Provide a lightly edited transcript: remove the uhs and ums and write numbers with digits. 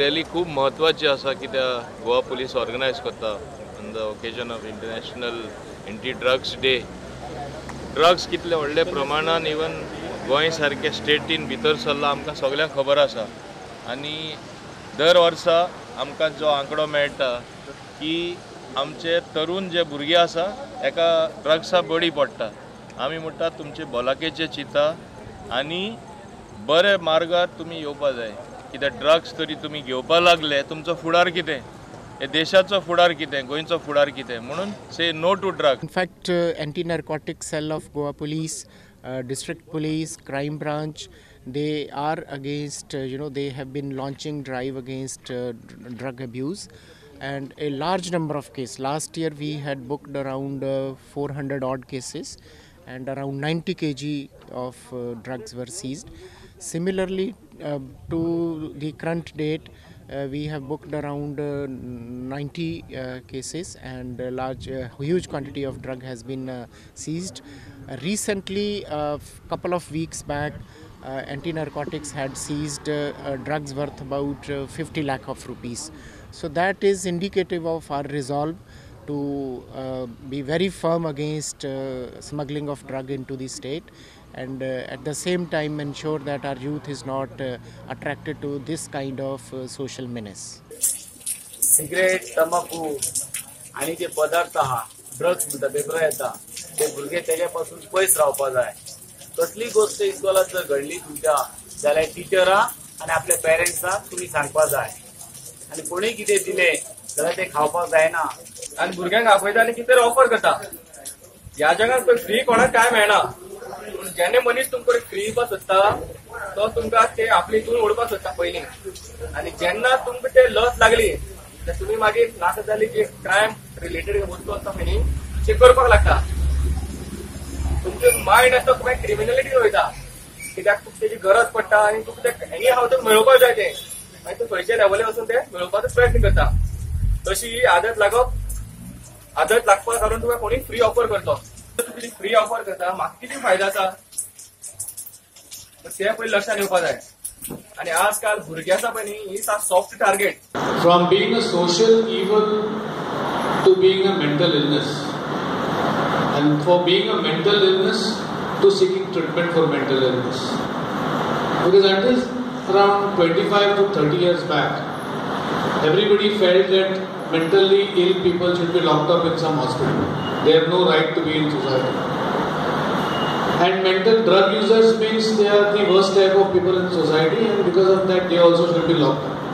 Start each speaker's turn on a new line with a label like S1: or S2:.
S1: Rally खूब म्हत्वाची आसा कित्याक गोवा पुलीस ऑर्गनायज करता on the occasion of International Anti Drugs Day. Drugs कितले व्हडले प्रमाणान इवन गोंय सारके स्टेटीन भितर सरला आमकां सगळ्यांक खबर आसा. आनी दर वर्सा आमकां जो आंकडो मेळटा की आमचे तरुण जे भुरगे आसा एका ड्रग्सा बळी पडटा. आमी म्हणटा तुमचे भलायकेचें चिंता आनी बरे मार्गार तुमी येवपा जाय. कित्याक ड्रग्स तरी तुमी घेवपा लागले तुमचो फुडार कितें, हे देशाचो फुडार कितें, गोंयचो फुडार कितें, म्हणून say no to drugs.
S2: In fact, anti-narcotic cell of Goa Police, district police, crime branch, they are against, they have been launching drive against drug abuse, and a large number of cases. Last year we had booked around 400 odd cases and around 90 kg of drugs were seized. Similarly, to the current date, we have booked around 90 cases and a large, huge quantity of drug has been seized. Recently, a couple of weeks back, anti-narcotics had seized drugs worth about 50 lakh of rupees. So that is indicative of our resolve to be very firm against smuggling of drug into the state, and at the same time ensure that our youth is not attracted to this kind of social menace.
S3: Cigarette, तंबाखू आणि जे पदार्थ आहा, drugs म्हणटा पेपरार येता, ते भुरगे तेज्या पासून पयस रावपा जाय. कसली गोश्ट इस्कॉलात जर घडली तुमच्या जाल्यार टिचरां आनी आपल्या पेरंट्सांक तुमी सांगपा जाय. आनी कोणीय कितें दिलें जाल्यार तें खावपाक जायना.
S4: आनी भुरग्यांक आपयता आनी कितें तरी ऑफर करता. ह्या जगांत पळय फ्री कोणाक कांय मेळना, पूण जेन्ना मनीस तुमकां फ्री दिवपाक सोदता तो तुमकां ते आपले हितून ओडपाक सोदता पयलीं. आनी जेन्ना तुमकां ते लस लागली जाल्यार तुमी मागीर नाका जाली जी क्रायम रिलेटेड वस्तू आसता पळय न्ही ते करपाक लागता. तुमचें मायंड आसता तुमकां क्रिमिनलिटी वयता, कित्याक तुका तेजी गरज पडटा आनी तुका तें एनी हाव तुका मेळोवपाक जाय तें, मागीर तूं खंयच्या लेवली वचून तें मेळोवपाचो प्रयत्न करता. तशी ही आदत लागप, आदत लागपाक कारण तुका कोणी फ्री ऑफर करतो, तुका फ्री ऑफर करता म्हाका कितें फायदो आसा ते पयलीं लक्षात येवपा जाय. आनी आजकाल भुरगे आसा पळय न्ही ही soft target.
S5: From being a social evil to being a mental illness, and for being a mental illness to seeking treatment for mental illness. Because until around 25 to 30 years back, everybody felt that mentally ill people should be locked up in some hospital. They have no right to be in society. And mental drug users means they are the worst type of people in society, and because of that they also should be locked up.